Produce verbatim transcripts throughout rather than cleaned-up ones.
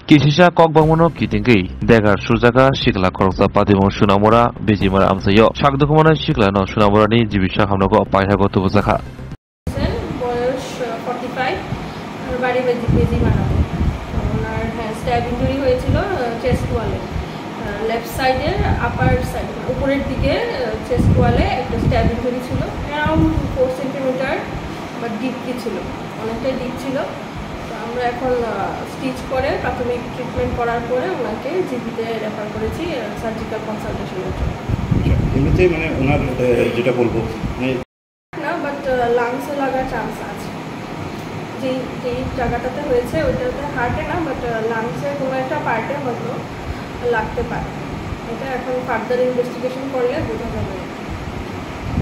Kisisa kok bangmano kitingwi degar sujaga sikla khoroksa patimung Sunamura Bijimara amsaio. Sak dukumanai siklano Sunamurani jibisa hamnogo paithago tubujakha. বয়স, আহ, forty five. আর বাড়ি বেজি-, বেজিমারাতে। ওনার, হ্যাঁ, stab injury হয়েছিল, আহ, চেস্ট ওয়ালে। আহ, লেফট সাইডের আপার সাইড, মানে উপরের দিকে, আহ, চেস্ট ওয়ালে একটা স্ট্যাব ইনজুরি ছিল। অ্যারাউন্ড ফোর সেন্টিমিটার বা ডিপলি ছিল, অনেকটাই ডিপ ছিল। তো আমরা এখন, আহ, স্টিচ করে প্রাথমিক ট্রিটমেন্ট করার পরে ওনাকে জিবিতে রেফার করেছি, আহ, সার্জিক্যাল কনসালটেশনের জন্য। এমনিতেই মানে ওনার, আহ, যেটা বলবো, মানে না, বাট, আহ, লাংসে লাগার চান্স আছে। যেই, যেই জায়গাটাতে হয়েছে ওইটাতে হার্টে না, বাট, আহ, লাংসের কোনো একটা পার্টে হয়তো লাগতে পারে। এটা এখন ফার্দার ইনভেস্টিগেশন করলে বোঝা যাবে।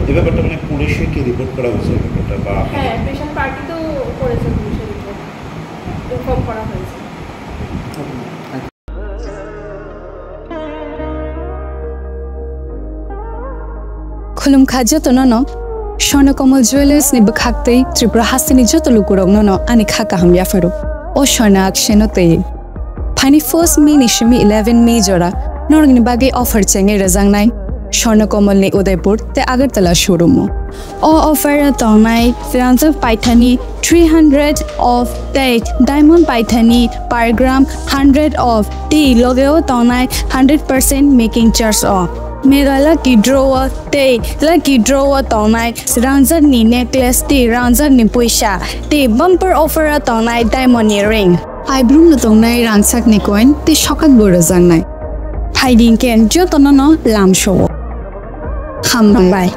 এই ব্যাপারটা মানে পুলিশে কি রিপোর্ট করা হয়েছে এই ব্যাপারটা বা আপনাদের? হ্যাঁ, পেশেন্ট পার্টি তো করেছে পুলিশে রিপোর্ট, ইনফর্ম করা হয়েছে। Khulumkha jotono no Swarna Kamal Jewellers ni bwkhak tei Tripura hasteni joto lukurokno no ani kha kaham yapharo. O Swarna Akshe no tei. Phaini first May ni simi eleven May jora norokni bagwi offer chengwi rwjaknai Swarna Kamal ni Udaipur tei Agartala showroom o. O offer o tongnai rangjak paithani three hundred of tei diamond paithani per gram hundred of tei loge o tongnai hundred percent making charge o. Mega lucky draw o tei lucky draw o tongnai rangjak ni necklace tei rangjak ni puisa tei bumper offer o tongnai diamond ni ring. Aibrum no tongnai rangchak ni coin tei sokak bo rwjaknai. Phaidi hwnkhe jotono no lam sowo. Hambai.